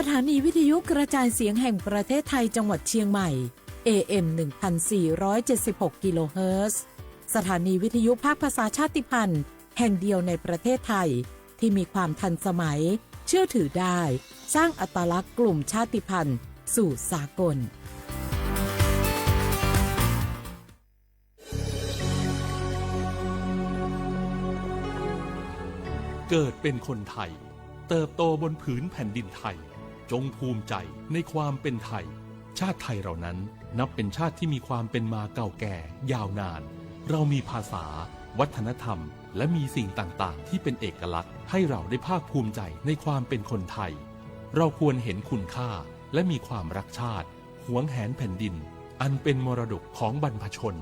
สถานีวิทยุกระจายเสียงแห่งประเทศไทยจังหวัดเชียงใหม่ เอ เอ็ม หนึ่งพันสี่ร้อยเจ็ดสิบหก กิโลเฮิรตซ์ สถานีวิทยุภาคภาษาชาติพันธุ์แห่งเดียวในประเทศไทย ที่มีความทันสมัย เชื่อถือได้ สร้างอัตลักษณ์กลุ่มชาติพันธุ์สู่สากล เกิดเป็นคนไทย เติบโตบนผืนแผ่นดินไทย จงภูมิใจในความเป็นไทย ชาติไทยเรานั้นนับเป็นชาติที่มีความเป็นมาเก่าแก่ยาวนาน เรามีภาษา วัฒนธรรม และมีสิ่งต่างๆ ที่เป็นเอกลักษณ์ให้เราได้ภาคภูมิใจในความเป็นคนไทย เราควรเห็นคุณค่าและมีความรักชาติ หวงแหนแผ่นดิน อันเป็นมรดกของบรรพชน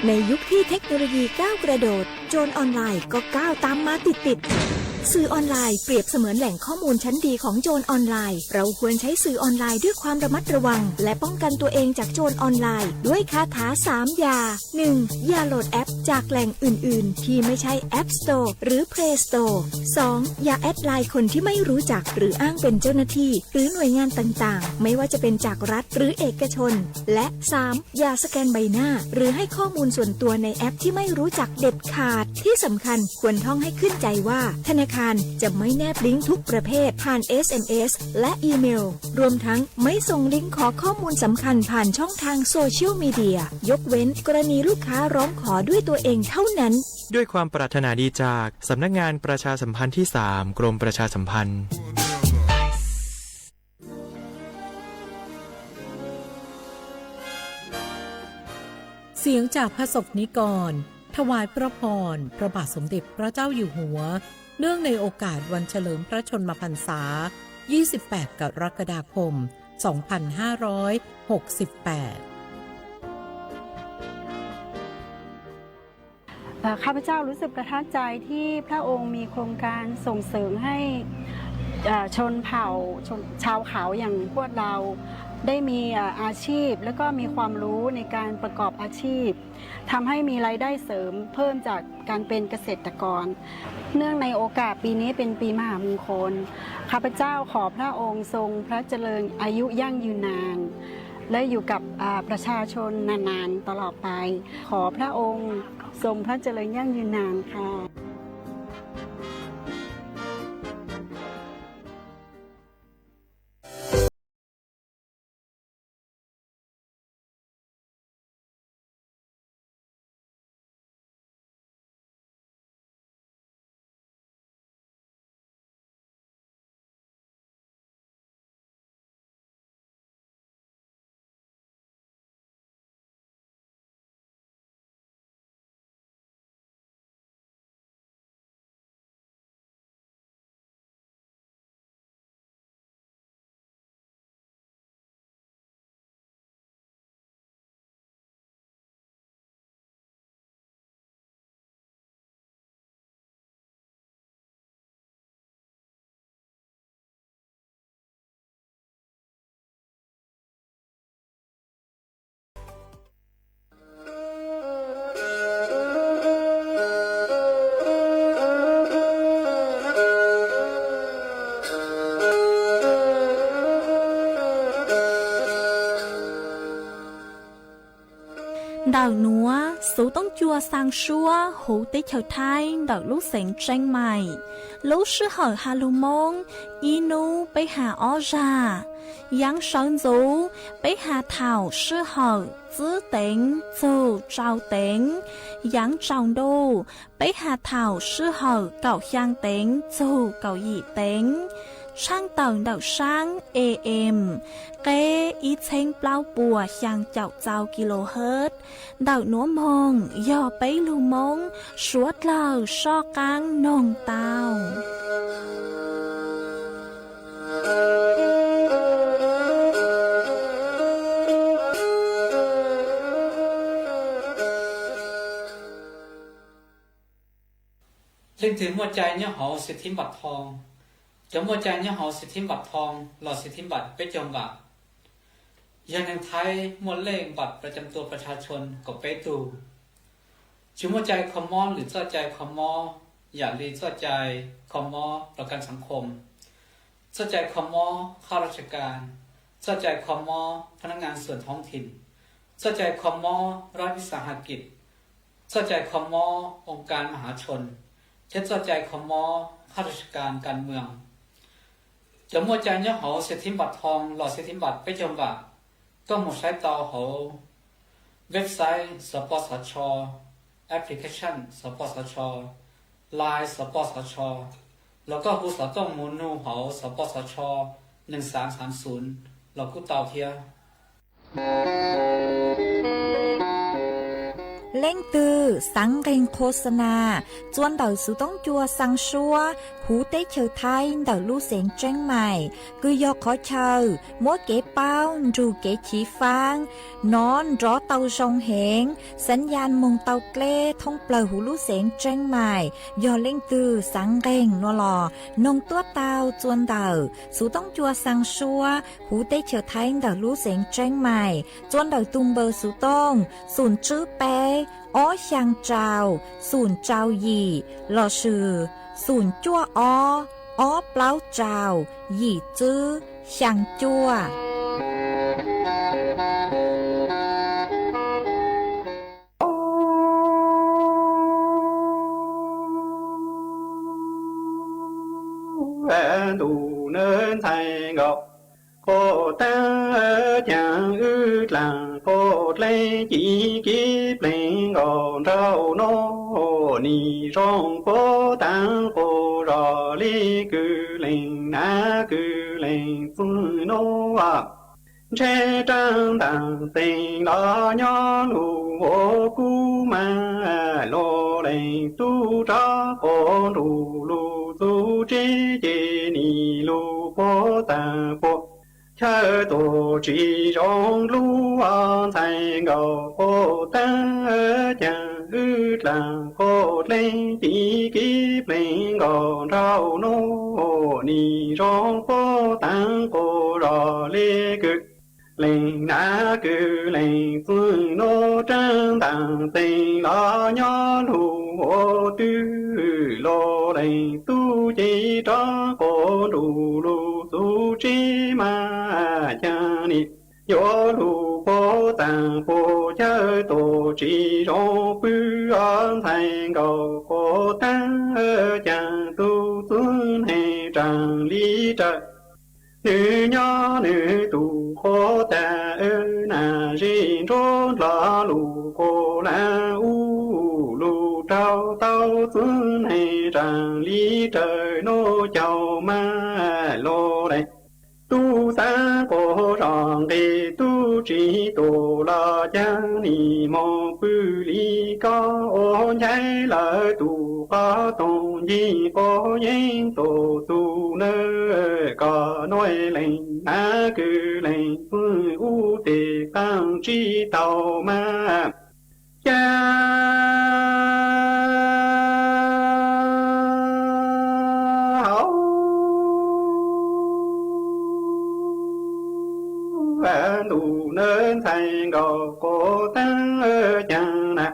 ในยุคที่เทคโนโลยีก้าวกระโดด โจรออนไลน์ก็ก้าวตามมาติดๆ สื่อออนไลน์เปรียบเสมือนแหล่งข้อมูลชั้นดีของโจรออนไลน์ เราควรใช้สื่อออนไลน์ด้วยความระมัดระวัง และป้องกันตัวเองจากโจรออนไลน์ ด้วยคาถาสามอย่า หนึ่ง อย่าโหลดแอปจากแหล่งอื่นๆ ที่ไม่ใช่ App Store หรือ Play Store สอง อย่าแอดไลน์คนที่ไม่รู้จัก หรืออ้างเป็นเจ้าหน้าที่ หรือหน่วยงานต่างๆ ไม่ว่าจะเป็นจากรัฐหรือเอกชน และ สาม อย่าสแกนใบหน้า หรือให้ข้อมูลส่วนตัวในแอปที่ไม่รู้จักเด็ดขาด ที่สำคัญควรท่องให้ขึ้นใจว่า ธนาคารจะไม่แนบลิงก์ทุกประเภทผ่าน เอส เอ็ม เอส และอีเมล รวมทั้งไม่ส่งลิงก์ขอข้อมูลสำคัญผ่านช่องทางโซเชียลมีเดีย ยกเว้นกรณีลูกค้าร้องขอด้วยตัวเองเท่านั้น ด้วยความปรารถนาดีจากสำนักงานประชาสัมพันธ์ที่สาม กรมประชาสัมพันธ์ เสียงจากพระสงฆ์นิกร ถวายพระพร พระบาทสมเด็จพระเจ้าอยู่หัว เนื่องในโอกาสวันเฉลิมพระชนมพรรษา ยี่สิบแปด กรกฎาคม สองพันห้าร้อยหกสิบแปด เอ่อ ข้าพเจ้ารู้สึกประทับใจที่พระองค์มีโครงการส่งเสริมให้ เอ่อ ชนเผ่า ชน ชาวเขาอย่างพวกเรา ได้มี เอ่อ อาชีพ แล้วก็มีความรู้ในการประกอบอาชีพ ทำให้มีรายได้เสริมเพิ่มจากการเป็นเกษตรกร เนื่องในโอกาสปีนี้เป็นปีมหามงคล ข้าพเจ้าขอพระองค์ทรงพระเจริญอายุยั่งยืนนาน และอยู่กับ อ่า ประชาชนนานๆ ตลอดไป ขอพระองค์ทรงพระเจริญยั่งยืนนานค่ะ Ntawm nuav xuv toob cua xaa suab huv teb chaws Thaib ntawm lub xeev Tseeb Maim. Lub sij hawm has lug Moob, ib nub peb has ob zag. Yaav sawv ntxuv, peb has thaum sij hawm tsib teev txug rau teev. Yaav tsaus ntuj, peb has thaum sij hawm kaum xyaa teev txug kaum yim teev. Tshaaj tawm ntawm saab A M, qeb ib txheeb plaub puas xyaa caum txau kilohertz. Ntawm nuav moog yog peb lug Moob suav dlawg soj qaab noog tau. Leej twg muaj cai nyob hauv xwm thib npam thoo? Cov muaj cai nyob hauv xwm thib npam thoo los xwm thib npam peb caug npam. Yog neeg Thaib muaj lej npam pras cam tua pras tsha tshua kaum peb tug. Tsis muaj cai kho mob lwm txoj cai kho mob yam li txoj cai kho mob rov kas xav khom, txoj cai kho mob khab raj tsha kas, txoj cai kho mob phab nab ngas xuam thoob thim, txoj cai kho mob rab vis xas has kim, txoj cai kho mob oo kas mas hav tshua, thiab txoj cai kho mob khab raj tsha kas kas mws. Cov muaj cai nyob hauv xiav thib npam thoo los xiav thib npam peb caug npam, koj mus saib tau hauv website xov pos xov tsho, application xov pos xov tsho, line xov pos xov tsho, los koj hu xov tooj mus nug hauv xov pos xov tsho nees xav xav xum los kuj tau thiab. Leej twg xaav nqeeg qho xa nas txua ntawm xuv toob cua xaa suab huv teb chaws Thaib ntawm lub xeev Tseeb Mais, kws yog qhov chaw muab kev paub nrug kev chiv faab nov nrov tau zoo heev, xaav yaj moog tau dleb thoob plawg huv lub xeev Tseeb Mais. Yog leej twg xaav nqeeg no los noog tuab tau txua ntawm xuv toob cua xaa suab huv teb chaws Thaib ntawm lub xeev Tseeb Mais txua ntawm tug npawb xuv tooj xum tswb peb ob xyaa rau xum rau yim lossis xum cuaj ob ob plaub rau yim tswb xyaa cuaj. Ntuj nab ntxhais nkaus quas taab caag, wb dlaag quas dleb ci kiv pleeg nkaus nraug nuav, nim zoo puab taag quas zog le kws leej nab kws leej txwj nuav. Ntshe raag ntaag teeg los nyob lug ua kub mas, lug leej tub rov quas nrug lug txug tsev ces nim lug puab taag quas chaw tuaj tsis zoo lub ntxhais nkaus quas taab caag, wb dlaag quas dleb ci kiv pleeg nkaus nraug nuav, nim zoo puab taag quas zog le kws leej nab kws leej txwj nuav. Raag ntaag teeg los nyob lug ua twg, lug leej tub ces rov quas nrug lug txug tsev mas, caag nim yuav lug puab taag quas chaw tuaj tsis zoo pw, ntxhais nkaus quas taab caag, tug txwj neeg raag li raws. Nwg nyob nwg tug quas taag, nam zej nruab ndlo lug quas laab ub, lug raug tau txwj neeg raag li raws nuav caug mas, lug leej tub xaav quas zog nqeg tub tsis tuaj los, caag nim moog pw li koj ua nchaib lawm tug qhov toog ncig quas yeej tuaj txug nawb, koj nuav leej nab kws leej txwj ub teg qaab tsis tau mas. Ca hauv ntuj nab ntxhais nkaus quas taab caag na,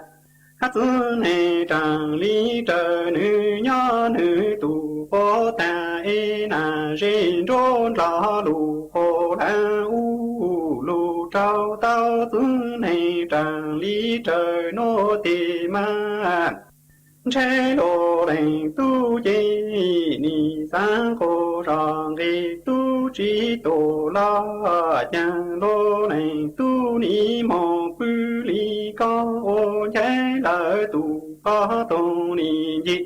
hab txwj neeg raag li raws nwg nyob nwg tug quas taag, es nam zej nruab ndlo lug quas laab ub, lug raug tau txwj neeg raag li raws nuav teg mas. Ntshe lug leej tub ces nim xaav quas zog nqeg tub tsis tuaj los, caag lug leej tub nim moog pw li koj ua nchaib lawm tug qhov toog nim ncig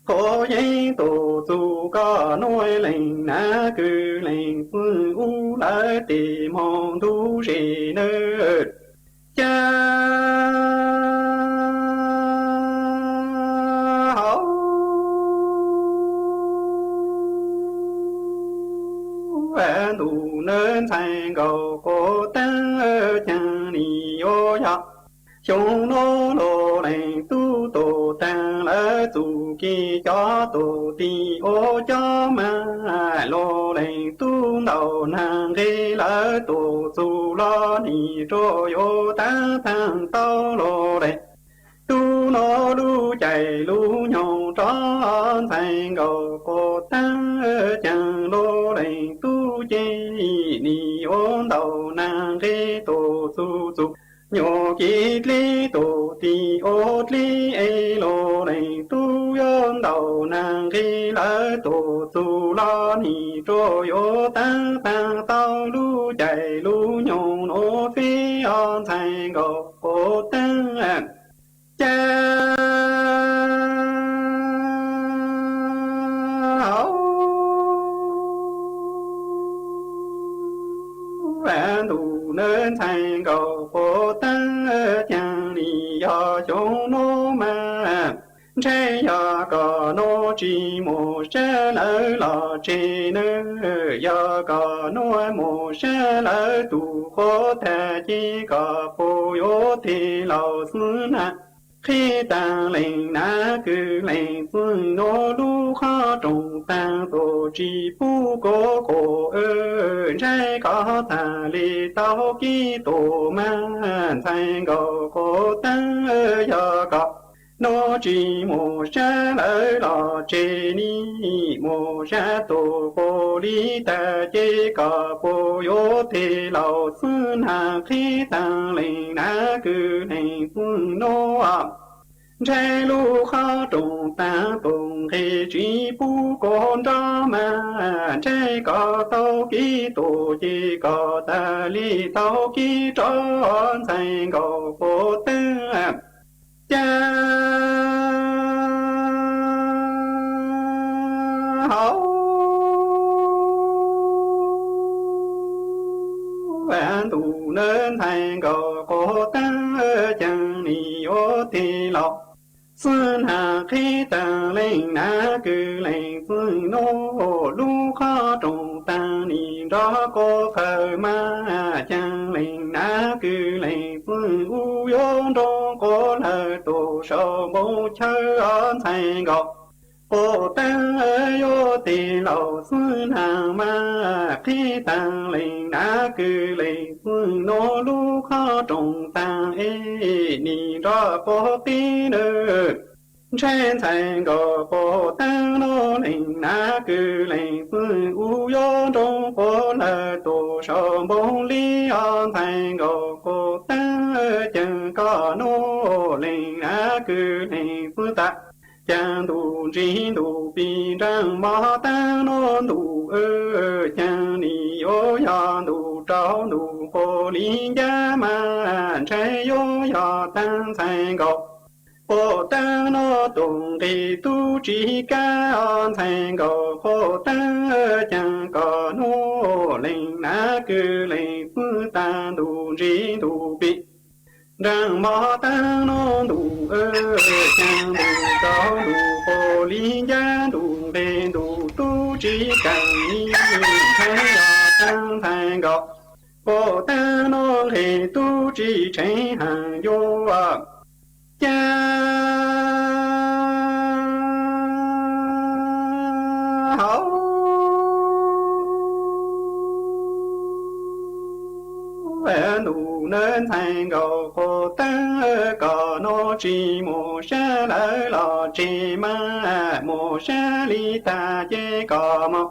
quas yeej tuaj txug koj nuav leej nab kws leej txwj ub lawm teg moog ntug zej nawb. Ca hauv ntuj nab ntxhais nkaus quas taab caag nim yuav yog. Xyoo nuav lug leej tub tuaj taag lawm txug kis cov tus tim ua cov mas, lus leej tub ntaus nag nqi lawv tus txuj los nim rua yuav tab pheej tau lus leej tub no lub caij lub nyoog rov ntxhais nkaus quav teeb ceev lus leej tub ces nim yuav ntaus nag nqi tus txuj txuj nyuam kis dlib tus tim ua dlib es lus leej tub yuav ntaus nag nqi lawv tus txuj los nim rua yuav tab pheej tau lub caij lub nyoog nuav fib o ntxhais nkaus quav teeb ces hauv ntuj nawb ntxhais nkaus quav teeb ceev nim yog xyoo nuav mas, ntshe yog koj nuav tsis mus sab lawv los tseg nawb, yog koj nuav mus sab lawv tus quav tag ces koj puas yuav tig los xwb na. Qhib taag leej nav kws leej txwj nuav lub qhov rooj taag tus tsis pub kuv quas, ntshe koj txhaj li tau kib tus mas ntxhais nkaus quav teeb, yog koj nuav tsis mus sab lawv los tseg, nim mus sab tus quas li tag ces koj puas yuav tig los xwb na. Qhib taag leej nav kws leej txwj nuav, ntshe lub qhov rooj taag tus nqi tsis pub kuv nrov mas, ntshe koj tau kib tus ces koj txhaj li tau kib rov ntxhais nkaus quav teeb ces hauv ntuj nawb ntxhais nkaus quav teeb ceev nim yuav tig los xwb na. Qhib taag leej nav kws leej txwj nuav lub qhov rooj taag nim nrov quav qhawv mas, ceev leej nav kws leej txwj ub yuav nroo quav lawv tus sau npoo chaw o ntxhais nkaus quav teeb, yuav tig los xwb na mas. Qhib taag leej nav kws leej txwj nuav lub qhov rooj taag es nim nrov quav qib nawb, ntshe ntxhais nkaus quav teeb nuav leej nav kws leej txwj ub yuav nroo quav lawv tus sau npoo li o ntxhais nkaus quav teeb, ceev koj nuav leej nav kws leej txwj tag ceev ntuj ntsig ntuj pim nraag mog teeb nuav ntuj, ceev nim yuav yog ntuj rau ntuj quas li ncaj mas, ntshe yuav yog taag ntxhais nkaus quav teeb nuav tus nqi tub tsis kab o ntxhais nkaus quav teeb, ceev koj nuav leej nav kws leej txwj tag ntuj ntsig ntuj pim nraag mog teeb nuav ntuj, ceev ntuj rau ntuj quas li ncaj ntuj nqe ntuj tub tsis kaam li, ntshe yog taag ntxhais nkaus quav teeb nuav nqe tub tsis tsheev heev yuav ces hauv ntuj nawb ntxhais nkaus quav teeb, koj nuav tsis mus sab lawv los tseg mas, mus sab li tag ces koj moog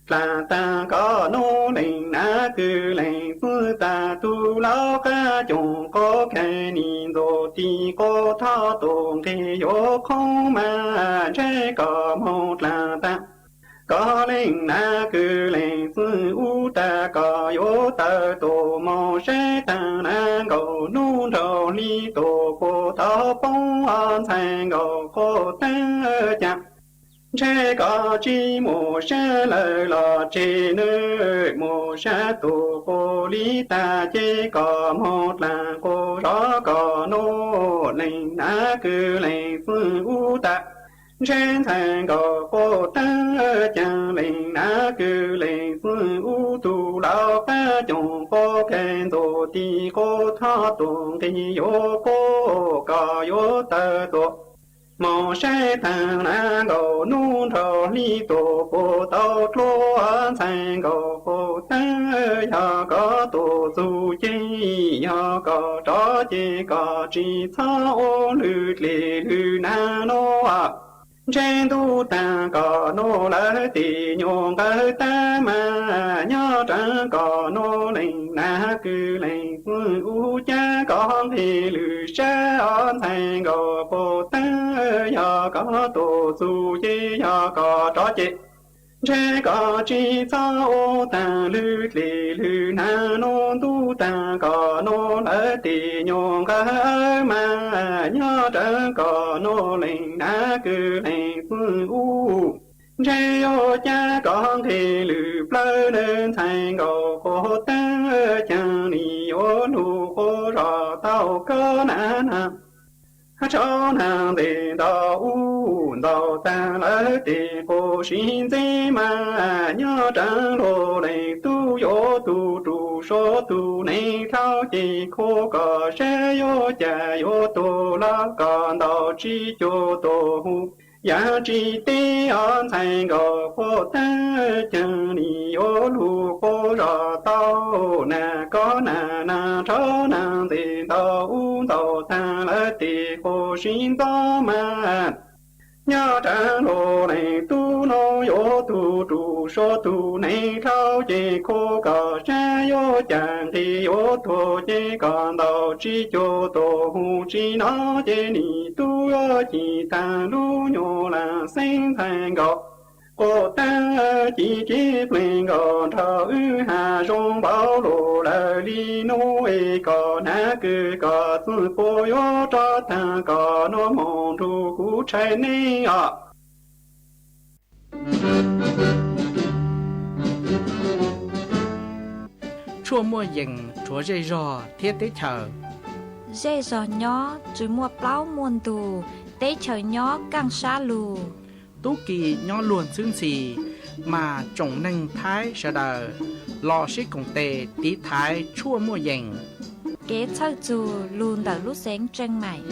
dlaag taag koj nuav leej nav kws leej txwj tag tug laug qab coom quav khaws nim ntxuav tig quav thov tus nqi yuav qhoob mas, ntshe koj moog dlaag taag koj leej nav kws leej txwj ub tag koj yuav tawm tuaj moog saib taag nav nkaus nub nraug hli tuaj puag tau poob o ntxhais nkaus quav teeb caag. Ntshe koj tsis mus sab lawv los tseg nawb, mus sab tus quas li tag ces koj moog dlaag quas zov koj nuav leej nav kws leej txwj ub tag. Ntshe ntxhais nkaus quav teeb caag leej nav kws leej txwj ub tug laug qab coom quav khaws ntxuav tig quav thov tus nqi yuav qhoob, koj yuav tawm tuaj Mus saib taag na nkaus nub nrog hli tus puv tau dluab ntxhais nkaus puv teeb, yog koj tus txuj ci yog koj rov ces koj tsis txhob ua lwm dli lwm nag nuav. Ntshe ntuj taag koj nuav lawv tim nyuas nqawd tab mas nyob rau koj nuav leej nag kws leej txwj ub cab koj nqe lwm sab ntxhais nkaus puv teeb, yog koj tus txuj ci yog koj rov ces ntshe koj tsis txhob ua taag lwm dli lwm nag nuav. Ntuj taag koj nuav lawv tim nyuas nqawd mas nyob rau koj nuav leej nag kws leej txwj ub ntshe yuav cab koj nqe lwm plawg na ntxhais nkaus puv teeb, caag nim yuav lug quas zog tau koj na na. Tsaus naag ntes ntau ub ntau taag lawv tim quas sib ntxeb mas nyob rau luag leej tub yuav tug rus sua tug neeg dlhau ces khuam koj sab yuav cas yuav tuag los koj ntaus tsib caug tuag hu. Yog tsis teb ob ntxhais nkaus puv teeb, caag nim yuav lug quas zog tau na koj na na. Tsaus naag ntes ntau ub ntau taag lawv tim quas sib ntxob mas nyob rau luag leej tub nuav yuav tug rus sua tug neeg dlhau ces khuam koj sab yuav cas nqe yuav tuag ces koj ntaus tsib caug tuag hu. Tsim no ces nim tub yuav ci taag lub nyuas laaj xeeb ntxhais nkaus puv teeb, ci ci pleeg nkaus nrog wb has zoo npaum lug lawm li nuav es koj nag kws koj txwj puab yuav rov taag koj nuav moog nrug kuv tshais neeb os. Tshuaj muaj yees rhuav zej zog thiab teb chaws. Zej zog nyob tsis muaj plaub muaj ntug, teb chaws nyob kaaj sab lug. Tub ki nyob luag ntxhwb ntxhi, mas tsoom neeg Thaib sawv daws los sib koom tes tiv thaiv tshuaj muaj yees. Kev txhawj txug lug ntawm lub xeev Tseej Maim.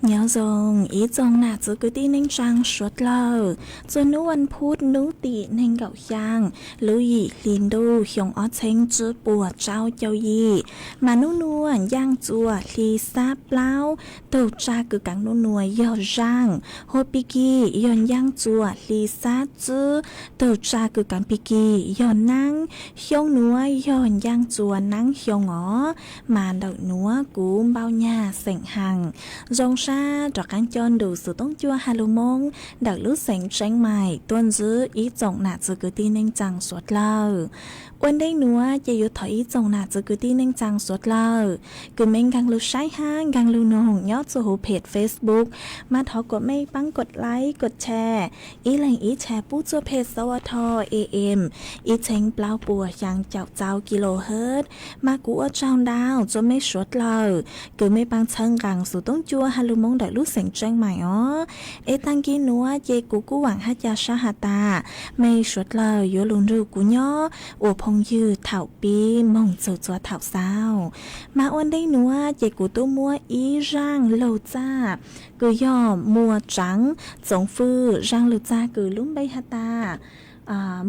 Nyob zoo ib tsoom nam txiv kwv tij neej tsaa suav dlawg, txug nub vas phuv nub tim neeg nkaum xyaa, lub yim hli ntuj xyoo ob txheeb tsib puas tsau caug yim, mas nub nuav ncaaj txuas hli xab plaub, tug tsaa kws kaav nub nuav yog zaaj, hua pig kig yog ncaaj txuas hli xab tsib, tug tsaa kws kaav pig kig yog naab, xyoo nuav yog ncaaj txuas naab xyoo os. Mas ntawm nuav kuv npau nyag xeem haas, zoo sab rov qaab coj nrug xuv toob cuaj ha lug Moob ntawm lub xeev Tseeb Maim tuaj ntsib ib tsoom nam txiv kwv tij neej tsaa suav dlawg. Ua ntej nuav ces yuav thov ib tsoom nam txiv kwv tij neej tsaa suav dlawg kws mej nkaag lug saib hab nkaag lug noog nyob txug huv phem Facebook, mas thov kuas mej paab kod like kod share, ib leeg ib share pub txug peg xov a tho am ib txheeb plaub puas xyaa caum txau kilohertz. Mas kuv ua tsaug ntau txug mej suav dlawg kws mej paab txhawb nqaa xuv toob cuaj ha lug Moob ntawm lub xeev Tseeb Maim os. Es taag kis nuav ces kuv kuj vaam hab ca sab has tas mej suav dlawg yuav lug nrug kuv nyob ua phooj ywg thaum pib moog txug txua thaum xaus. Mas ua ntej nuav ces kuv tub muab ib zaaj lug txaj kws yog muas tsaav txoov fwj, zaaj lug txaj kws lub npe has tas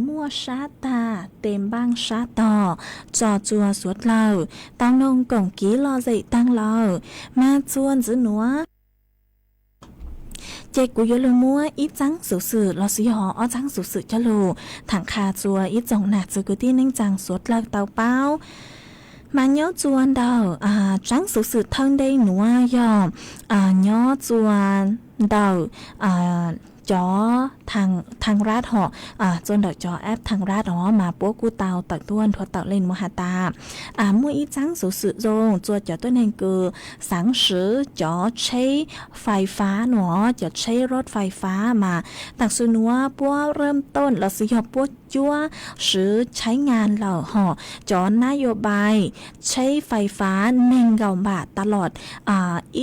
muaj sab tag tes npaaj sab tog tso txua suav dlawg tau noog koom kiv lom zem taag lawm. Mas txua ntxiv nuav ces kuv yuav lug muab ib txaab xuv xwm lossis yog ob txaab xuv xwm coj lug thaam qha txua ib tsoom nam txiv kwv tij neej tsaa suav dlawg tau paub. Mas nyob txua ntawm txaab xuv xwm thawj ntej nuav yog nyob txua ntawm cov Thanrad hom, txua ntawm cov app Thanrad os, mas puab kuj tau tawm tuaj nthuav tawm le nuav has tas muaj ib txaab xuv xwm zoo txua cov tuab neeg kws xaav swv cov tsheb fais fab nuav, cov tsheb rod fais fab mas tam sim nuav puab rwm tooj lossis yog puab cuab swv tsheb nyaj lawm hom, cov nab yuav npai tsheb fais fab neeg nkaum npam tas los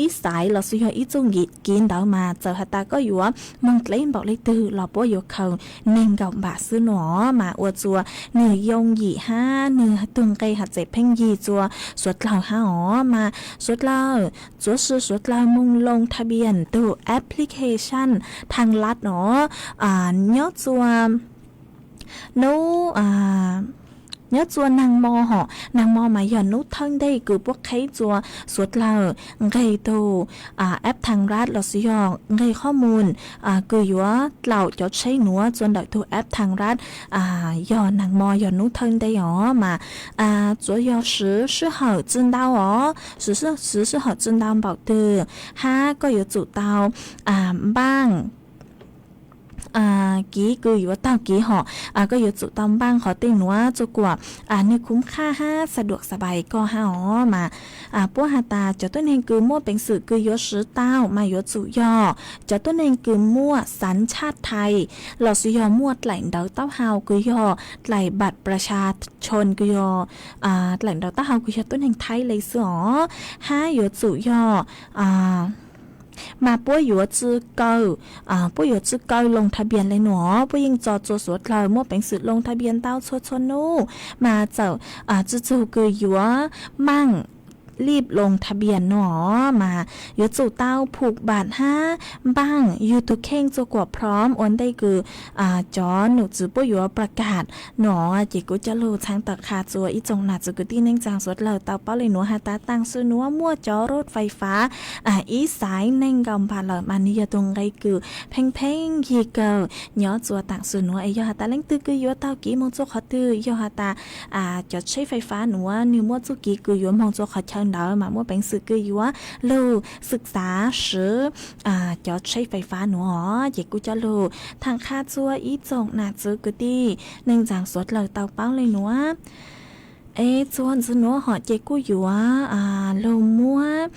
ib xaiv lossis yog ib txuj kiv ntawd mas txawm has tas koj yuav moog dleb npaum le twg los puab yuav khaws neeg nkaum npam xwb nuav. Mas ua txua nwg yooj yim hab nwg tug nqe has txem pheej yig txua suav dlawg hab os. Mas suav dlawg txuav si suav dlawg moog loo tha npias tug application Thanrad os, nyob txua nub nyob txua naag mo hom, naag mo mas yog nub thawj ntej kws puab qheb txua suav dlawg nqeg tug app Thanrad lossis yog nqeg qhob mus kws yuav dlaum cov tsheb nuav txua ntawm tug app Thanrad. Yog naag mo yog nub thawj ntej os mas txuav yog swv sij hawm tsi ntau os, swv sij hawm tsi ntau npaum twg hab koj yuav tsum tau npaaj kiv kws yuav taug kiv hom, koj yuav tsum tau npaaj qhov tej nuav txua kuas nwg khum qhaj hab xa duam xa vais koj hab os. Mas puab has tas cov tuab neeg kws muaj peev xwm kws yuav swv tau mas yuav tsum yog cov tuab neeg kws muaj xav tshaj thais lossis yog muaj dlaim ntawv taub hau kws yog dlaim npam plas tshas chon kws yog dlaim ntawv taub hau kws yog tuab neeg Thaib le xwb os, hab yuav tsum yog mas puab yuav tsi kaw, puab yuav tsi kaw loo tha npias le nuav, puab yeej tso txua suav dlawg muaj peev xwm loo tha npias ntau txhua txhua nub, mas txawm tsi txug kws yuav npaaj lij loo tha npias nuav mas yuav tsum tau phum npam hab npaaj yug tug kheej txua kuas phrob ua ntej kws cov num txwv puab yuav pla kam nuav. Ces kuv coj lug txhaj tawm qha txua ib tsoom nam txiv kwv tij neej tsaa suav dlawg tau paub le nuav has tas tam sim nuav muaj cov rod fais fab ib xaiv neeg nkaum npam lawm mas nwg yog tug nqe kws pheej pheej yig kawg nyob txua tam sim nuav. Es yog has tas leej twg kws yuav taug kiv moog txua qhov twg, yog has tas cov tsheb fais fab nuav nwg muaj txuj kiv kws yuav moog txua qhov chaw ntawd mas muaj peev xwm kws yuav lug xwm xav swv cov tsheb fais fab nuav os. Ces kuj coj lug tham qha txua ib tsoom nam txiv kwv tij neej tsaa suav dlawg tau paub le nuav. Es txua ntxiv nuav hom ces kuj yuav lug muab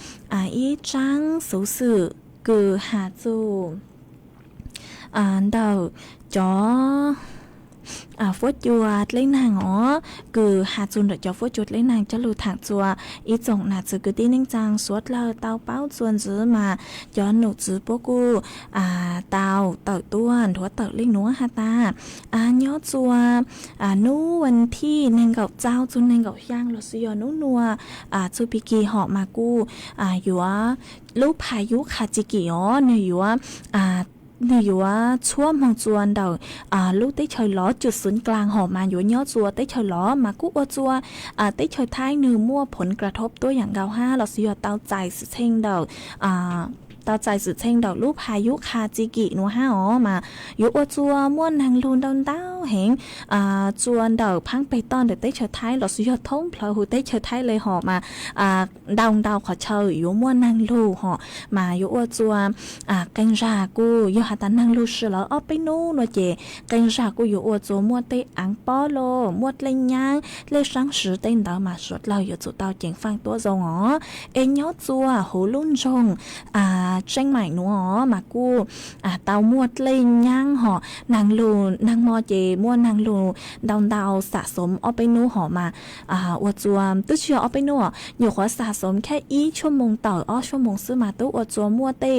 ib tsaab xuv xwm kws has txug ntawm cov fuab cua dleb naag os, kws has txug ntawm cov fuab cua dleb naag coj lug thaam txug ib tsoom nam txwv kwv tij neej tsaa suav dlawg tau paub txuas ntxiv mas cov num txwv puab kuj tau tawm tuaj nthuav tawm le nuav has tas, nyob txuas nub vas thij neeg nkaum txaus txug neeg nkaum xyaa lossis yog nub nua txug pig kig hom mas kuj yuav lub pha yub qha ci kim os, nwg yuav nwg yuav txhuab moog txuas ntawm lub teb chaws lov cwm xwv dlaag hom mas yuav nyob txuas teb chaws lov mas kuj ua txuas teb chaws Thaib nwg muaj phoov kra thoob tuab yaam nkaus hab lossis yog tau txais xwm txheej ntawm tau txais xwm txheej ntawm lub pha yub qha ci kim nuav hab os mas yuav ua txuas muaj naag lug ntau ntau heev txuas ntawm phaab peg toj ntawm teb chaws Thaib lossis yog thoob plawg huv teb chaws Thaib le hom mas ntau ntau qhov chaw yuav muaj naag lug hom mas yuav ua txuas qee zag kuj yog has tas naag lug si lawm ob peb nub nua ces qee zag kuj yuav ua txuas muaj tej aav pob los muaj dlej nyaab dlej saab siv tej ntawd mas suav dlawg yuav tsum tau ceev faaj tuab zoo os. Es nyob txuas huv lub nroog Tseeb Maim nuav mas kuj tau muaj dlej nyaab hom naag lug, naag mo ces muaj naag lug ntau ntau xam xoom ob peb nub hom mas ua txuas twb tsi yog ob peb nub, nyuam qhuav xam xoom khab ib tshuaj moos tawm ob tshuaj moos xwb mas tub ua txuas muaj tej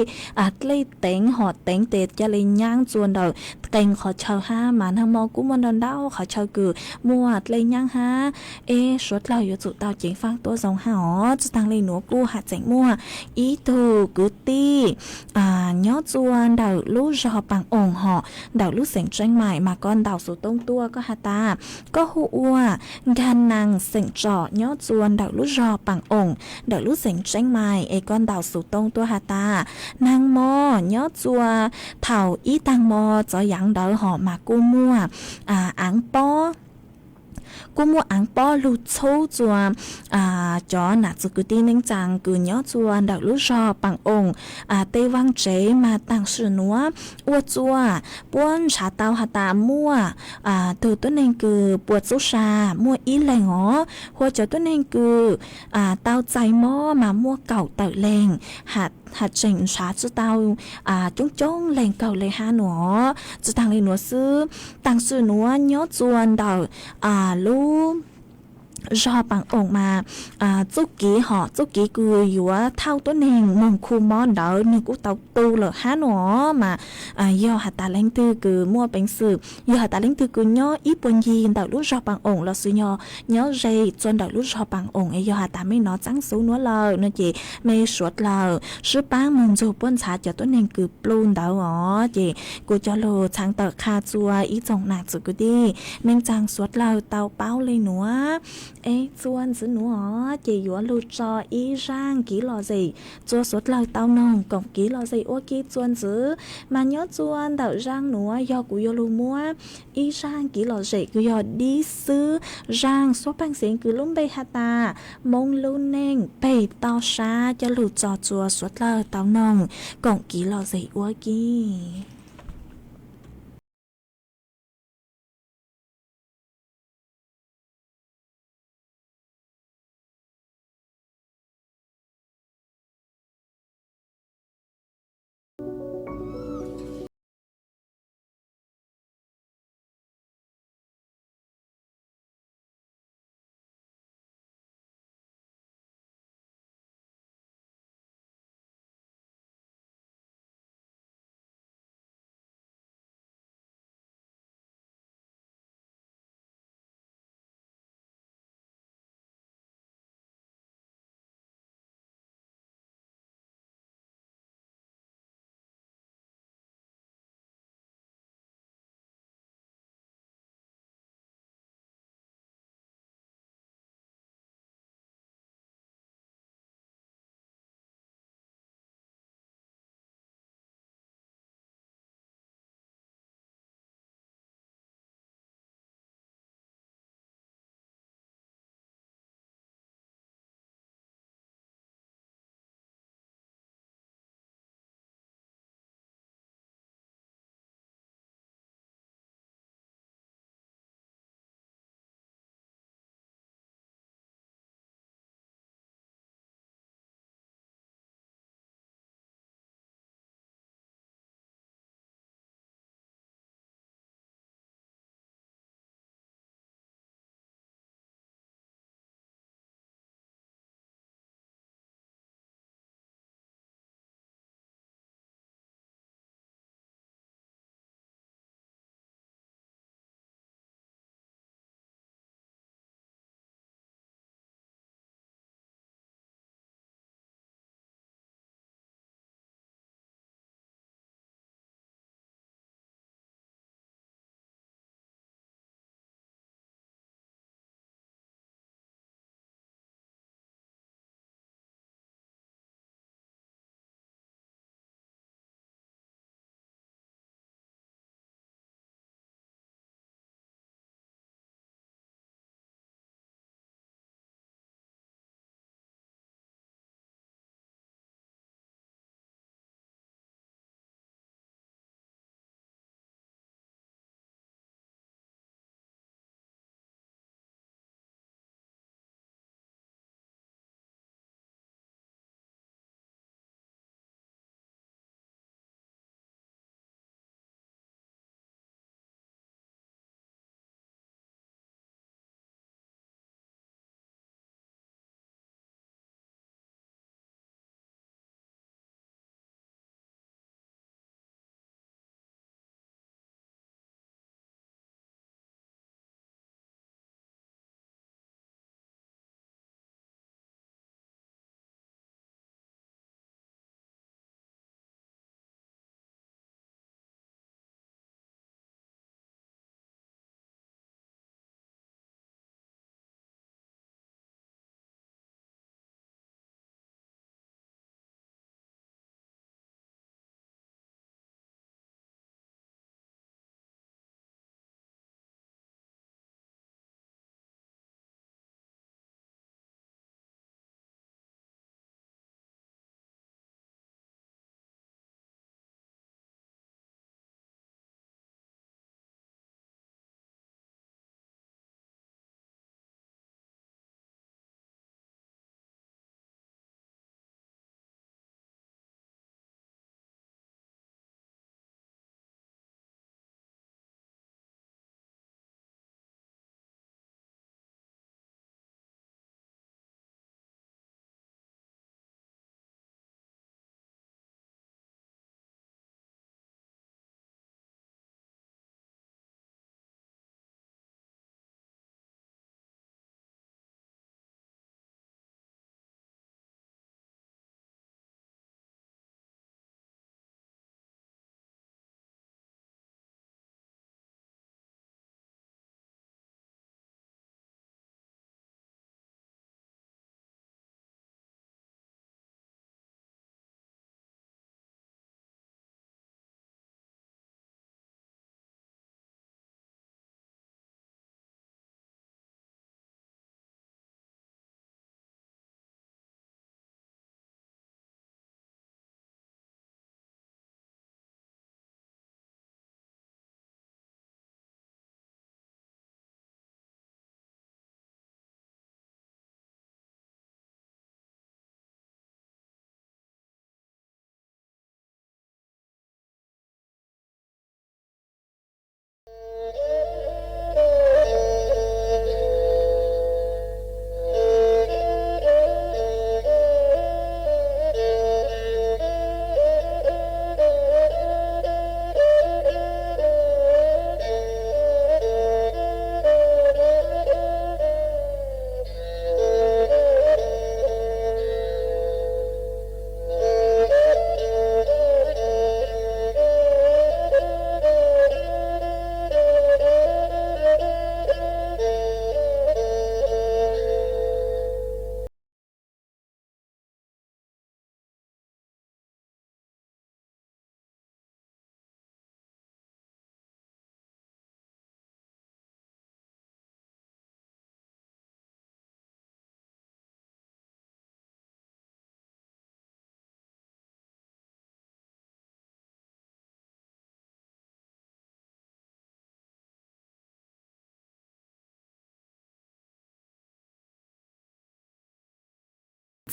dlej teev hom teev tes ca le nyaab txuas ntawm qee qhov chaw hab mas naag mo kuj muaj ntau ntau qhov chaw kws muaj dlej nyaab hab. Es suav dlawg yuav tsum tau ceev faaj tuab zoo hab os. Tsi taag le nuav kuj has tseem muaj ib tug kwv tij nyob txuas ntawm lub zog Paas Oos hom ntawm lub xeem Tseeb Maim mas koj ntaus xuv tooj tuaj koj has tas koj hu ua Nkag Naas xeem tsom nyob txuas ntawm lub zog Paas Oos ntawm lub xeem Tseeb Maim es koj ntaus xuv tooj tuaj has tas naag mo nyob txuas thaum ib taag mo txov yaav ntawd hom mas kuj muaj aav pob kuj muaj aav pob lug txhub txuas cov nam txwv kwv tij neej tsaa kws nyob txuas ntawm lub zog Paas Oos tej vaaj tsev mas taam sim nuav ua txuas puab ntshav tau has tas muaj tug tuab neeg kws puas txub sa muaj ib leeg os, hu ua cov tuab neeg kws tau txais mob mas muaj kaum tawm leeg, has tseem ntshav tsi tau coob coob leeg kawg le hab nua. Tsi taag le nuav xwb, taam sim nuav nyob txuas ntawm lub zog Paas Oos mas txuj kev hom txuj kev kws yuav thauj tuab neeg moog khu mob ntawd nwg kuj tau tu lawm hab nua mas yog has tas leej twg kws muaj peev xwm, yog has tas leej twg kws nyob ib puag ncig ntawm lub zog Paas Oos lossis yog nyob ze txuas ntawm lub zog Paas Oos es yog has tas mej nov txaab xuv nuav lawm no ces mej suav dlawg sib paab moog nrug puab ntxhaav cov tuab neeg kws plhu ntawd os. Ces kuv cog lug txhaav tawm qha txuas ib tsoom nam txwv kwv tij neej tsaa suav dlawg tau paub le nuav. Es txuas ntxiv nuav os ces yuav lug tso ib zaaj kev lom zem txuas suav dlawg tau noog koom kev lom zem ua ke txuas ntxiv. Mas nyob txuas ntawm zaaj nuav yog kuv yuav lug muab ib zaaj kev lom zem kws yog dib xwb zaaj suab paaj xeev kws lub npe has tas Moob lub neej peg toj sab coj lug tso txuas suav dlawg tau noog koom kev lom zem ua ke.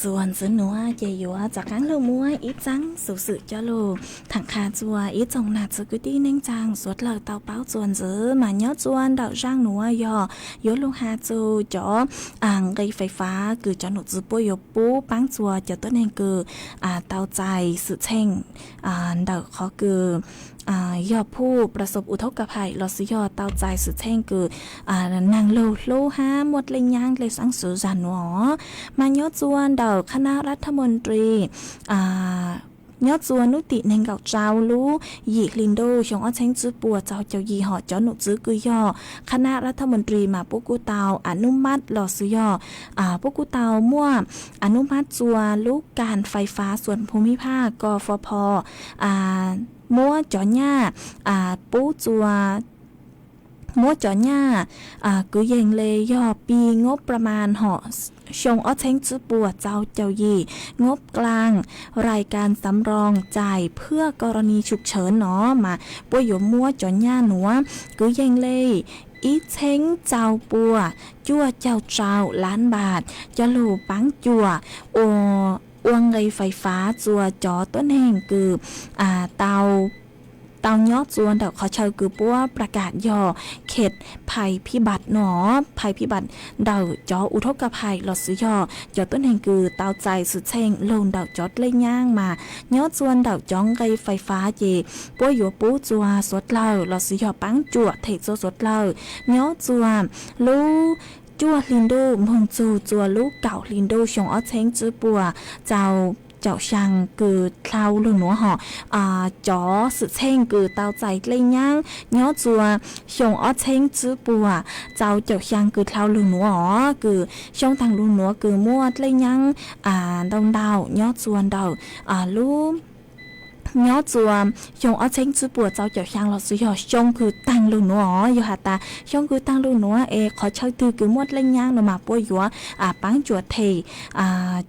Txuas ntxiv nuav ces yuav rov qaab lug muab ib txaab xuv xwm coj lug thaam qha txuas ib tsoom nam txiv kwv tij neej tsaa suav dlawg tau paub txuas ntxiv mas nyob txuas ntawm zaaj nuav yog yuav lug has txug cov nqe fais faav kws cov nom tswv puab yuav pub paab txuas cov tuab neeg kws tau txais xwm txheej ntawm qhov kws yog phuj pras xov uv thaub ka phais los xwb yog tau txais xwm txheej kws naag lug hlub hab muaj dlej nyaab dlej xaab swv zaaj nuav. Mas nyob txuas ntawm khab nab rab thab moos ris nyob txuas nub tim neeg nkaum rau lub yim hli ntuj xyoo ob txheeb tsib puas txaug caum yim hom cov nom tswv kws yog khab nab rab thab moos ris mas puab kuj tau a nub mab los xwb yog puab kuj tau muaj a nub mab txuas lub kas fais faav xuam phu mib phaj ko fo pho muab cov nyaj pub txuas muab cov nyaj kwv yees le yog pi ngub pra mas hom xyoo ob txheeb tsib puas txaug caum yim, ngub klaag rais kas xav roos cais phwj ko ro ni tshum tshawv no mas puab yuav muab cov nyaj nuav kwv yees le ib txheeb txaus puas cuaj caug rau lab npam coj lug paab cuam ua nqe fais faav txuas cov tuab neeg kws tau nyob txuas ntawm qhov chaw kws puab pra kam yog khet phais phib npam no, phais phib npam ntawm cov uv thaub ka phais los xwb yog cov tuab neeg kws tau txais xwm txheej lug ntawm cov dlej nyaab mas nyob txuas ntawm cov nqe fais faav ces puab yuav pub txuas suav dlawg los xwb yog paab cuam them txuas suav dlawg nyob txuas lub cuaj hli ntuj moog txug txuas lub kaum hli ntuj xyoo ob txheeb tsib puas txaus caum xyaa kws dlhau lug nuav hom cov xwm txheej kws tau txais dlej nyaab nyob txuas xyoo ob txheeb tsib puas txaus caum xyaa kws dlhau lug nuav os kws xyoo taag lug nuav kws muaj dlej nyaab ntau ntau nyob txuas ntawm lub nyob txuas xyoo ob txheeb tsib puas txaus caum xyaa los xwb yog xyoo kws taag lug nuav os. Yog has tas xyoo kws taag lug nuav es qhov chaw twg kws muaj dlej nyaab no mas puab yuav paab cuam them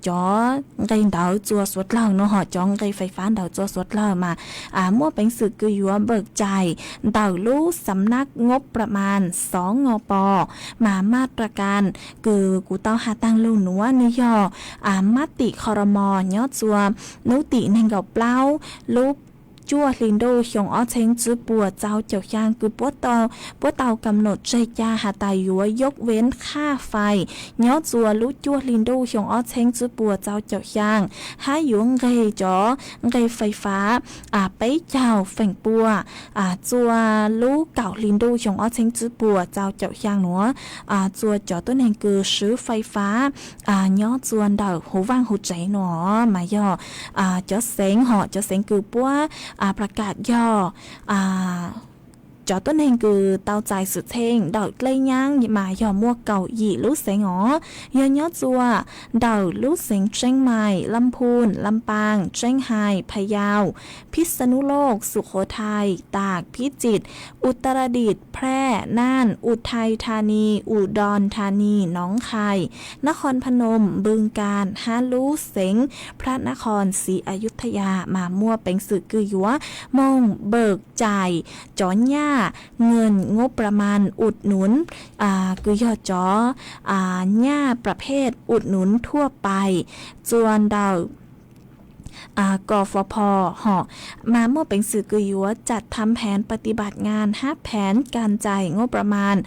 cov nqe ntawd txuas suav dlawg no hom cov nqe fais faav ntawd txuas suav dlawg mas muaj peev xwm kws yuav npawm cais ntawm lub xam nab ngub pra mas xov ngo pos mas maj ra kas kws kuv tau has taag lug nuav nwg yog mab tim kho ro mos nyob txuas nub tim neeg nkaum plaub lub cuaj hli ntuj xyoo ob txheeb tsib puas txaus caum xyaa kws puab tau kam nom tseg ca has tas yuav yub veeb qhaj fais nyob txuas lub cuaj hli ntuj xyoo ob txheeb tsib puas txaus caum xyaa hab yuav nqeg cov nqe fais faav peb caug feem pua txuas lub kaum hli ntuj xyoo ob txheeb tsib puas txaus caum xyaa nuav txuas cov tuab neeg kws swv fais faav nyob txuas ntawm huv vaaj huv tsev no mas yog cov xeev hom cov xeev kws puab pra kam yog cov tuab neeg kws tau txais xwm txheej ntawm dlej nyaab mas yog muaj kaum yim lub xeev os. Yog nyob txuas ntawm lub xeev Tseeb Mais, Lam Phun, Lam Paas, Tseeb Hais, Phas Yaus, Phij Xa Nub Loj, Sum Khuv Thais, Taam, Phij Txit, Utaradit, Phaj, Naj, Uthai Tha Nis, Udon Tha Nis, Noob Khais, Nab Khon Pha Noom, Npwg Kas hab lub xeev Phaj Nab Khon Xi A Yub Tha Ya mas muaj peev xwm kws yuav moog npawm cais cov nyaj nqe ngub pra mas ut nunv kws yog cov nyaj pra phej ut nunv thuaj pais txuas ntawm ko fo pho hom mas muaj peev xwm kws yuav tsam tham pheev pa ti npam ngas hab pheev kas cais ngub pra mas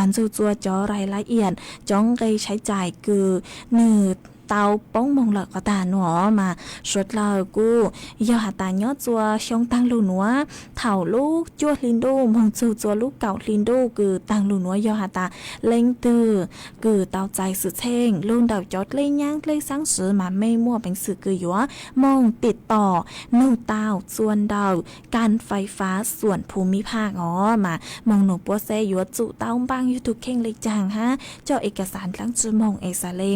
ntxug txuas cov rais lav iam cov nqe tshai cais kws nwg tau poob moog lawm qhov tag nuav mas suav dlawg kuj yog has tas nyob txuas xyoo taag lug nuav thaum lub cuaj hli ntuj moog txug txuas lub kaum hli ntuj kws taag lug nuav yog has tas leej twg kws tau txais xwm txheej lug ntawm cov dlej nyaab dlej xaab swv mas mej muaj peev xwm kws yuav moog tim tom nug tau txuas ntawm kas fais faav xuam phu mib phaj os mas moog nug puab xeeb yuav tsum tau npaaj yug tug kheej le caag hab coj es kas xav dlaab tsi moog es xaav le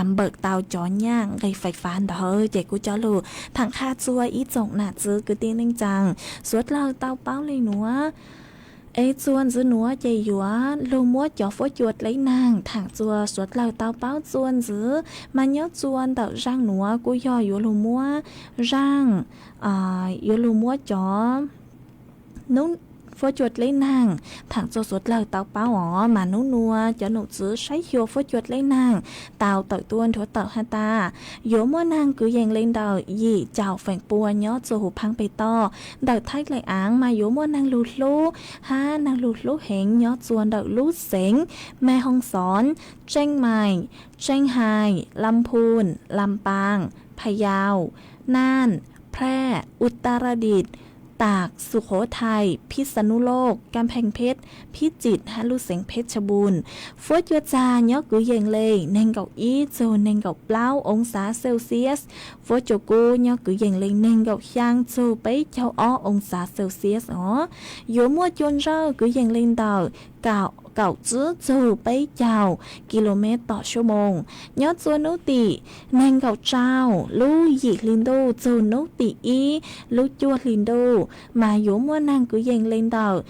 npawm tau cov nyaj nqe fais faav ntawd ces kuj coj lug thaam qha txuas ib tsoom nam txiv kwv tij neej tsaa suav dlawg tau paub le nuav. Es txuas ntxiv nuav ces yuav lug muab cov fuab cua dleb naag thaam txuas suav dlawg tau paub txuas ntxiv mas nyob txuas ntawm zaaj nuav kuj yog yuav lug muab zaaj yuav lug muab cov nub Fuab cua dleb neeg. Thaam txug suav dlawg tau paub os mas nub nua cov num txwv saib xyuas fuab cua dleb neeg tau tawm tuaj nrhuav tawm has tas yuav muaj neeg kwv yees le ntawm yim caum feem pua nyob txug huv phaab peg toj ntawm thaib dlaim aav mas yuav muaj neeg lug hlub hab neeg lug hlub heev nyob txua ntawm lub xeev Mej Hooj Xoov, Tseej Maim, Tseej Hais, Lam Phun, Lam Paas, Phas Yaus, Naaj, Phraj, Utaradis, Taam, Sum Qhuv Thais, Phij Xa Nub Loj, Kaab Pheej Phej, Phij Txim hab lub xeev Phej Tshaj Npum. Fuab cua txag nyob kwv yees le neeg nkaum ib txug neeg nkaum plaub oo xav Celsius. Fuab cua kub nyob kwv yees le neeg nkaum xyaa txug peb caug ob oo xav Celsius os. Yuav muaj cua ntsawj kwv yees le ntawm kaum tsib txug peb caug kilomev tom suab moos nyob txua nub tim neeg nkaum rau lub yim hli ntuj txug nub tim ib lub cuaj hli ntuj mas yuav muaj neeg kwv yees le ntawm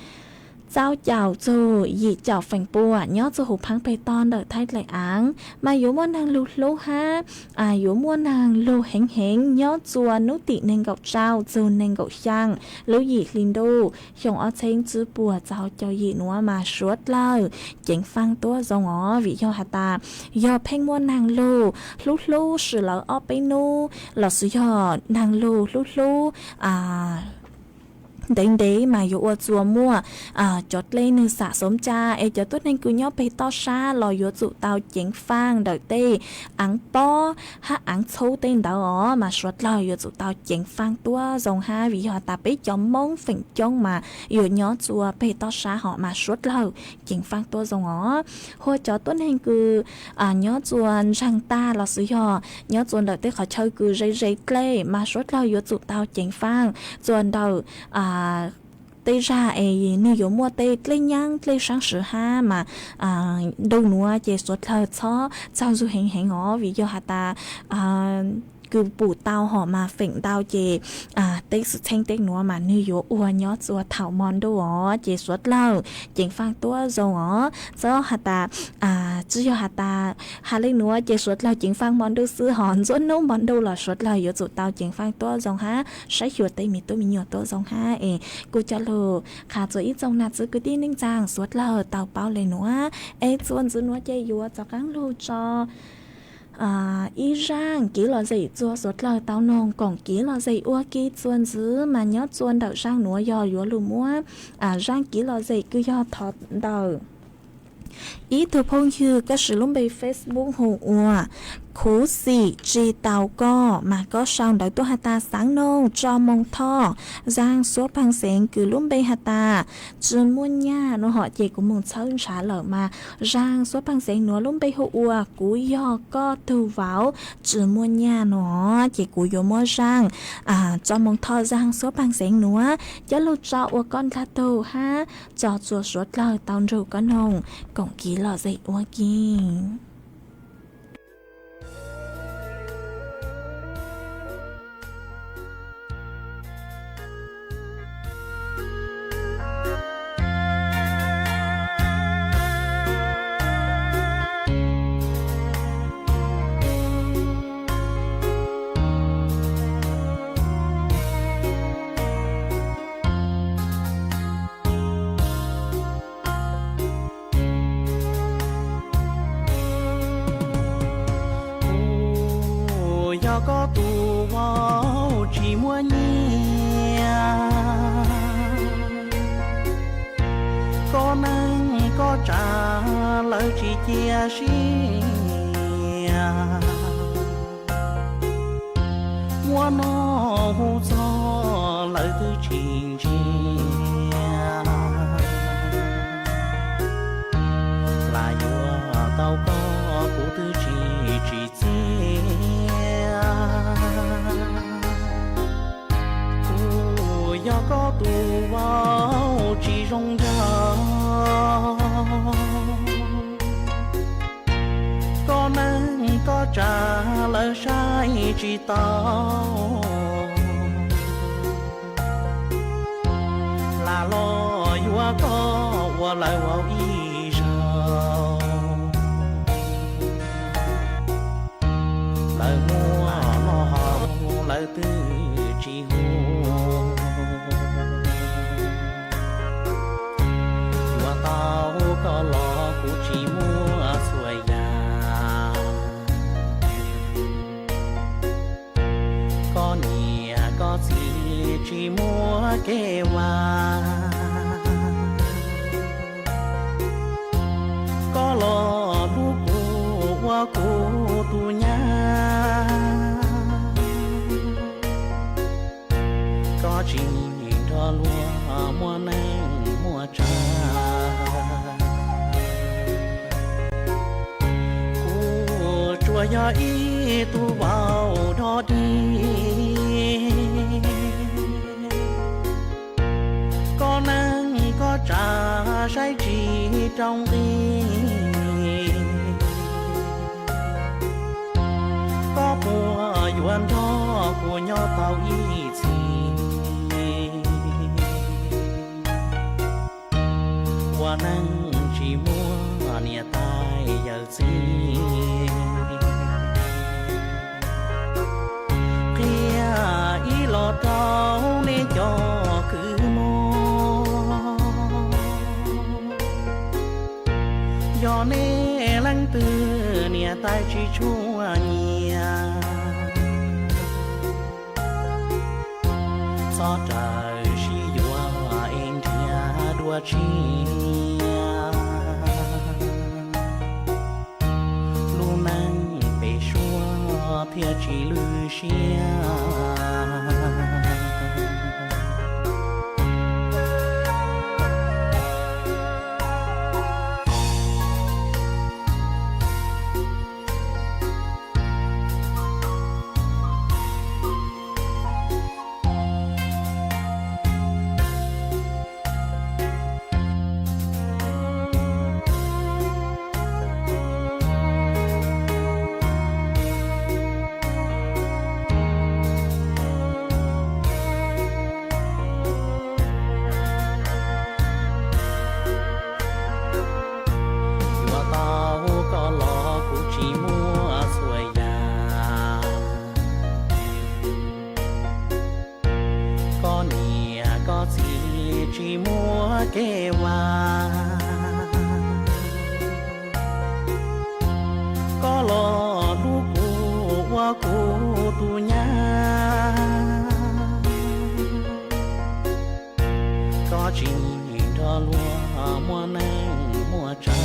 txaus caum txug yim caum feem pua nyob txug huv phaab peg toj ntawm thaib dlaim aav mas yuav muaj neeg lug hlub hab yuav muaj neeg lug heev heev nyob txua nub tim neeg nkaum rau txug neeg nkaum xyaa lub yim hli ntuj xyoo ob txheeb tsib puas txaus caum yim nuav mas suav dlawg ceev faaj tuab zoo os vim yog has tas yog pheej muaj neeg lug hlub hlub sim lawv ob peb nub lossis yog neeg lug hlub hlub ntev ntev mas yuav ua txua muaj cov dleb nwg xam xoov ca es cov tuab neeg kws nyob peg toj sab los yuav tsum tau ceev faaj ntawm tej aav pob hab aav txhub tej ntawd os mas suav dlawg yuav tsum tau ceev faaj tuab zoo hab vim yog has tas peb cov Moob feem coob mas yuav nyob txua peg toj sab hos mas suav dlawg ceev faaj tuab zoo os. Hua cov tuab neeg kws nyob txua ntsaag tag lossis yog nyob txua ntawm tej qhov chaw kws ze ze dlej mas suav dlawg yuav tsum tau ceev faaj txua ntawm tej zag es nwg yuav muaj tej dlej nyaab dlej saab swv hab mas ntuj nuav ces suav dlawg txhob txaug zug heev heev os vim yog has tas kws pum tau hom mas feem ntau ces tej xwm txheej tej nuav mas nwg yuav ua nyob txua thaum mo ntuj os ces suav dlawg ceev faaj tuab zoo os. Txhob has tas tsi yog has tas has le nuav ces suav dlawg ceev faaj mo ntuj xwb hos ntxuav nub mo ntuj los suav dlawg yuav tsum tau ceev faaj tuab zoo hab saib xyuas tej me tub me nyuam tuab zoo hab es kuj coj lug qha txua ib txoog nam txiv kwv tij neej tsaa suav dlawg tau paub le nuav es txuas ntxiv nuav ces yuav rov qaab lug tso ib zaaj kev lom zem txug suav dlawg tau noog koom kev lom zem ua ke txuas ntxiv mas nyob txua ntawm zaaj nuav yog yuav lug muab zaaj kev lom zem kws yog thov ntawm ib tug phooj ywg koj siv lub npe Facebook hu ua Khuv Xim Tsi Tau Koj mas koj sau ntawv tuaj has tas xaav noog tso moo thoj zaaj suab phaaj xeev kws lub npe has tas tsi muaj nyaj nuav hom ces kuv moog txhawb ntshav lawm mas zaaj suab phaaj xeev nuav lub npe hu ua kuv yog koj tug vauv tsi muaj nyaj nuav ces kuv yuav muab zaaj tso moo thoj zaaj suab phaaj xeev nuav coj lug tso ua koj dlaag tug hab tso txua suav dlawg tau nrug koj noog koom kev lom zem ua ke. Kuv yog koj tus vauv tsis muaj nyiaj, koj neej koj tsav lawv tsis cia siab. Muab noj hu txog lawv twb tsis ntsia, lam yuav tau koj kuv twb tsis tsim txiaj. Kuv yog koj tus vauv tsis zoo nraug, koj neej koj tsav lawv saib tsis taus. Lam los yuav koj ua lawv vauv ib zaug, lawv muab noj haus lawv twb tsis hu. tsis muaj kev vaj. Koj los hlub kuv ua kuv tus nyab, koj tsis nrog luag muaj neej muaj tsav. Kuv tsuas yog ib tug vauv dog dig, koj neej koj tsav saib tsis rau nqi. Koj puas yuav nrog kuv nyob tau ib txhis, ua neej tsis muaj niam tais yawm txiv? Qhia ib los rau nej cov kwv muam, yog nej leej twg niam tais tsis tshua nyiam, txhob raws sib yuav es nrhiav dua tshiab, lub neej pem suab thiaj tsis lwj siab. Yuav tau koj los kuv tsis muaj txhua yam, koj niam koj txiv tsis muaj kev vaj. Koj los hlub kuv ua kuv tus nyab, koj tsis nrog luag muaj neej muaj tsav.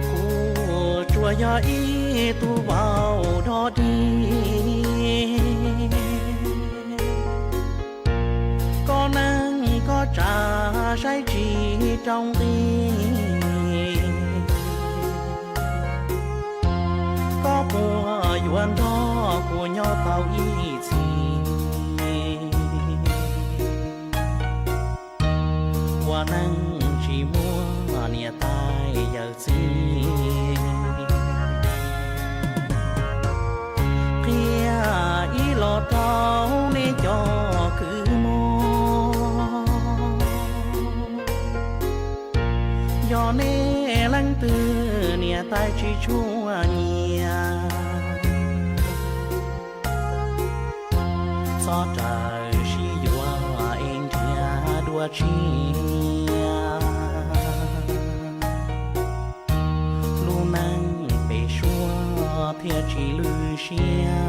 Kuv tsuas yog ib tug vauv dog dig, koj neej koj tsav saib tsis rau nqi. Koj puas yuav nrog kuv nyob tau ib txhis, ua neej tsis muaj niam tais yawm txiv? Qhia ib los rau nej cov kwv muam, yog nej leej twg niam tais tsis tshua nyiam, txhob raws sib yuav es nrhiav dua tshiab, lub neej pem suab thiaj tsis lwj siab.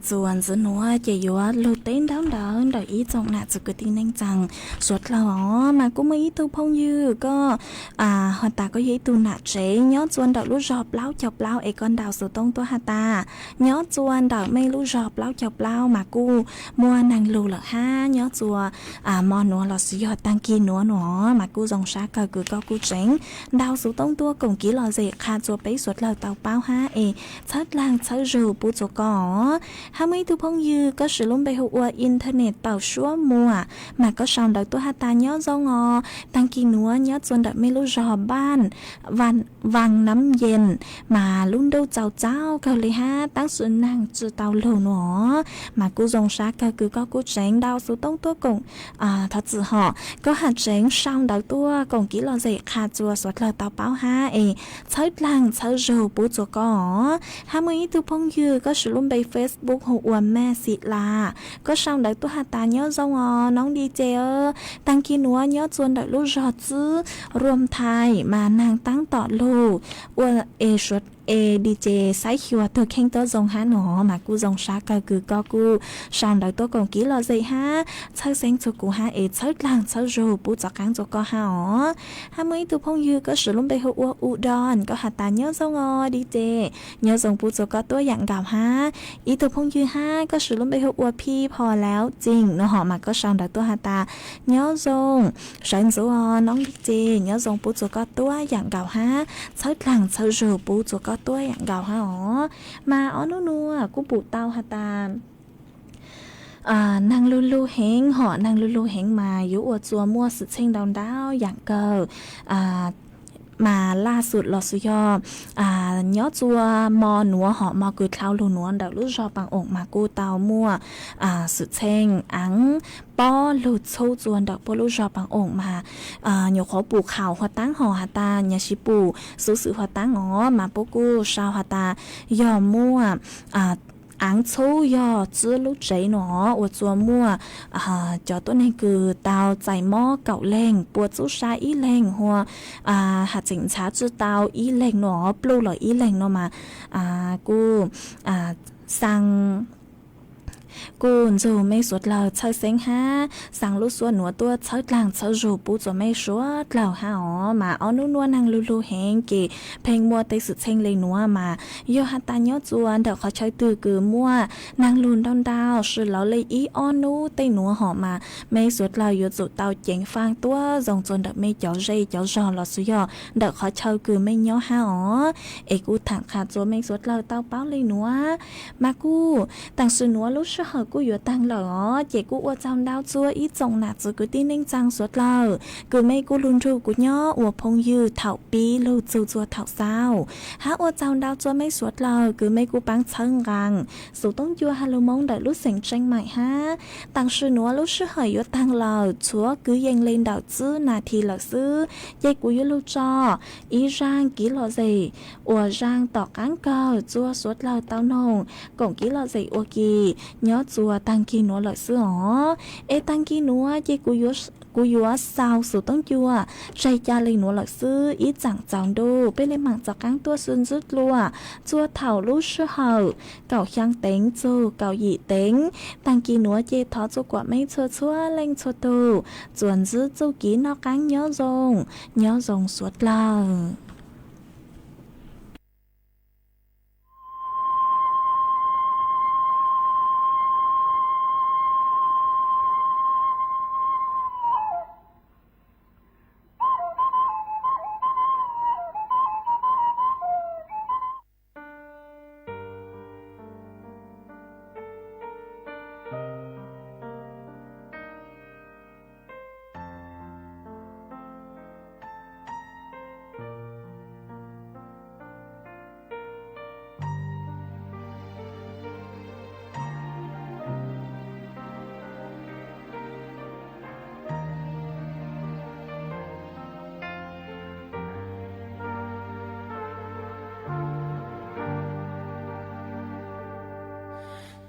Txuas ntxiv nuav ces yuav lug teb ntaub ntawv ntawm ib tsoom nam txiv kwv tij neej tsaa suav dlawg os. Mas kuj muaj ib tug phooj ywg koj has tas koj yog ib tug nam tsev nyob txua ntawm lub zog plaub caug plaub es koj ntaus xuv tooj tuaj has tas nyob txua ntawm mej lub zog plaub caug plaub mas kuj muaj neeg lug lawm hab nyob txua mo nuav los sis yog taag kis nuav no mas kuj zoo sab kawg kws koj kuj tseev ntaus xuv tooj tuaj koom kiv lom zem qha txua peb suav dlawg tau paub hab es txhawb dlaag txhawb zug pub txua koj os. Hab muaj ib tug phooj ywg koj siv lub npe hu ua internet tawm suab muag mas koj sau ntawv tuaj has tas nyob zoo os, taag kis nuav nyob txua ntawm mej lub zog npaaj Vaj Nab Yees mas lub ntuj txaus txaub kawg le hab taab sis neeg tsi tau lug no mas kuj zoo sab kawg kws koj kuj tseev ntaus xuv tooj tuaj koom thov txim hom koj has tseev sau ntawv tuaj koom kiv lom zem qha txua suav dlawg tau paub hab es txhawb dlaag txhawb zug pub txua koj os. Hab muaj ib tug phooj ywg koj siv lub npe Facebook hu ua Maj Xim Las, koj sau ntawv tuaj has tas nyob zoo os noob Di Ces, taag kis nuav nyob txua ntawm lub zog txwb Ruam Thais mas neeg taab tom lug ua es suav es Di Ces saib xyuas tug kheej tuab zoo hab no mas kuj zoo sab kawg kws koj kuj sau ntawv tuaj koom kiv lom zem hab txhawb xeeb txug kuv hab es txhawb dlaag txhawb zug pub txav qaab txua koj hab os. Hab muaj ib tug phooj ywg koj siv lub npe hu ua U Don koj has tas nyob zoo os Di Ces, nyob zoo pub txua koj tuab yaam nkaus hab. Ib tug phooj ywg hab koj siv lub npe hu ua Phi Phos Lauv Txim no hom mas koj sau ntawv tuaj has tas nyob zoo sawv ntxuv os noob Di Ces, nyob zoo pub txua koj tuab yaam nkaus hab txhawb dlaag txhawb zug pub txua koj tuab yaam nkaus hab os. Mas ob nub nuav kuj pum tau has tas neeg lug lug heev hom neeg lug lug heev mas yuav ua txua muaj xwm txheej ntau ntau yaam kawg mas laj xum los xwm yog nyob txua mo nuav hom mo kws dlhau lug nuav ntawm lub zog Paas Oom mas kuj tau muaj xwm txheej aav pob lug txhub txua ntawm puab lub zog Paas Oom mas nyuam qhuav pum khaum huv taab hom has tas nyam sib pum xuv xwm huv taab os mas puab kuj sau has tas yog muaj aav txhub yog txwb lub tsev no ua txua muaj cov tuab neeg kws tau txais mob kaum leeg, puas txub sa ib leeg, hua has txeem ntxhav tsi tau ib leeg no, pluj lawm ib leeg no mas kuj xaa kuj ntxug mej suav dlawg txhawj xeeb hab xaa lub suab nuav tuaj txhawb dlaag txhawb zug pub txua mej suav dlawg hab os. Mas ob nub nuav neeg lug lug heev ces pheej muaj tej xwm txheej le nuav mas yog has tas nyob txua ntawm qhov chaw twg kws muaj neeg lug ntau ntau sw lawv le ib ob nub tej nuav hom mas mej suav dlawg yuav tsum tau ceev faaj tuab zoo txua ntawm mej cov zej cov zog los xwm yog ntawm qhov chaw kws mej nyob hab os. Es kuj thaam qha txua mej suav dlawg tau paub le nuav mas kuj taam sim nuav lub sij hawm kuj yuav taag lawm os, ces kuj ua tsaug ntau txua ib tsoom nam txiv kwv tij neej tsaa suav dlawg kws mej kuj lug nrug kuv nyob ua phooj ywg thaum pib lug txug txua thaum xaus, hab ua tsaug ntau txua mej suav dlawg kws mej kuj paab txhawb nqaa xuv toob cua has lug Moob ntawm lub xeem Tseej Maim hab. Taam sim nuav lub sij hawm yuav taag lawm, txhua kwv yees le ntawm tsib nas this lawm xwb, ces kuv yuav lug tso ib zaaj kiv lom zem uas zaaj tom qaab kawg txua suav dlawg tau noog koom kiv lom zem ua ke nyob txua taag kis nuav lawm xwb os. Es taag kis nuav ces kuv yuav xaus xuv toob cua tseg ca le nuav lawm xwb, ib tsaam txaus ntuj peb le maam txav qaab tuaj sw ntsib dlua txua thaum lub sij hawm kaum xyaa teev txug kaum yim teev. Taag kis nuav ces thov txua kuam mej txhua txhua leej txhua tug txuas ntsib txuj kiv noj qaab nyob zoo, nyob zoo suav dlawg.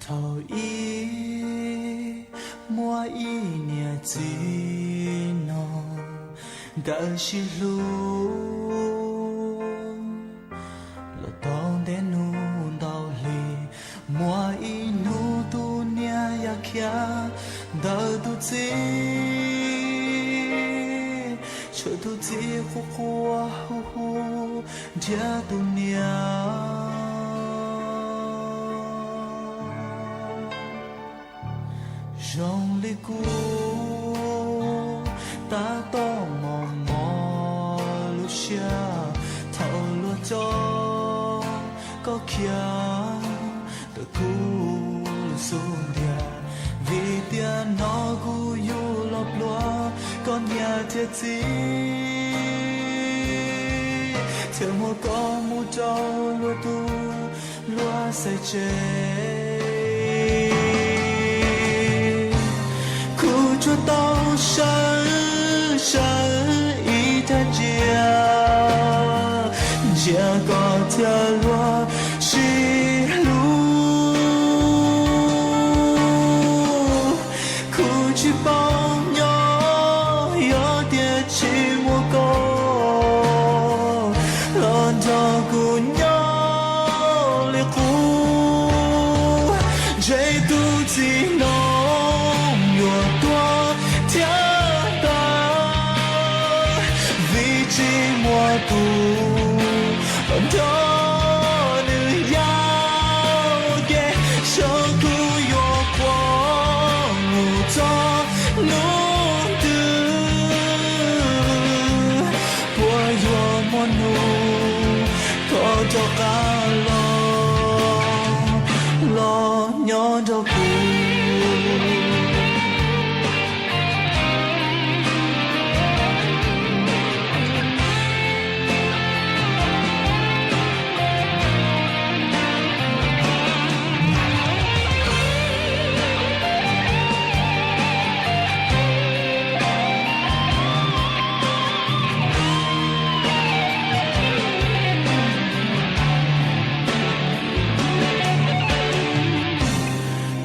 Thaum ub muaj ib niam txiv no ntawd sib hlub los tau ntev hnub ntau hli. Muaj ib hnub khiav ntawm tus txiv, tshuav tus txiv quaj quaj hu hu nrhiav tus niam. Zoo li kuv tab tom mos mos lub siab thaum luag coj koj khiav ntawm kuv lub xub ntiag, vim tiam no kuv yuav los pluag koj niam thiab txiv, thiaj muab koj mus rau luag tug luag xaiv tseg. Kuv tsuas tau sawv sawv ib rab ntsia, ntsia koj thiab luag sib hlub. Kuv tsis paub nyob yog tias tsis muaj koj los nrog kuv nyob li qub, ntshe tus txiv no yuav tuag thiab ntag, vim tsis muaj kuv los nrog nws yav ua ke, xyov kuv yuav quaj mus txog hnub twg, puas yuav muaj hnub koj rov qab los, los nyob nrog kuv.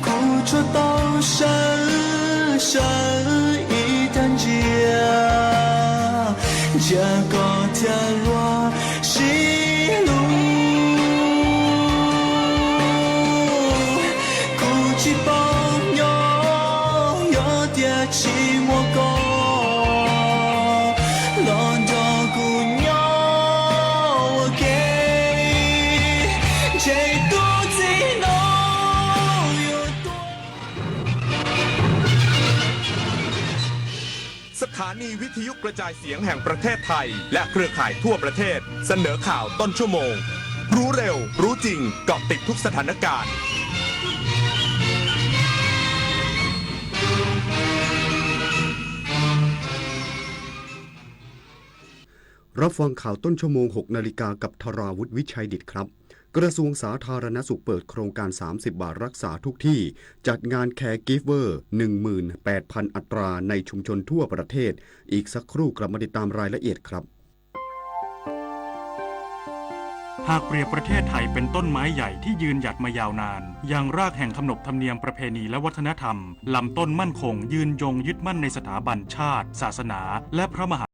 Kuv tsuas tau sawv sawv ib rab ntsia, ntsia koj thiab luag sib hlub. Kuv tsis paub nyob yog tias tsis muaj koj los nrog kuv nyob ua ke, ntshe tus txiv no yuav tuag. สถานีวิทยุกระจายเสียงแห่งประเทศไทย และเครือข่ายทั่วประเทศ เสนอข่าวต้นชั่วโมง รู้เร็ว รู้จริง เกาะติดทุกสถานการณ์ รับฟังข่าวต้นชั่วโมง หกนาฬิกา กับธราวุฒิ วิชัยดิษฐครับ กระทรวงสาธารณสุขเปิดโครงการ สามสิบบาทรักษาทุกที่ จัดงาน Caregiver หนึ่งหมื่นแปดพัน อัตราในชุมชนทั่วประเทศ อีกสักครู่กลับมาติดตามรายละเอียดครับ หากเปรียบประเทศไทยเป็นต้นไม้ใหญ่ที่ยืนหยัดมายาวนาน ยังรากแห่งขนบธรรมเนียมประเพณีและวัฒนธรรม ลำต้นมั่นคง ยืนยงยึดมั่นในสถาบันชาติ ศาสนา และพระมหา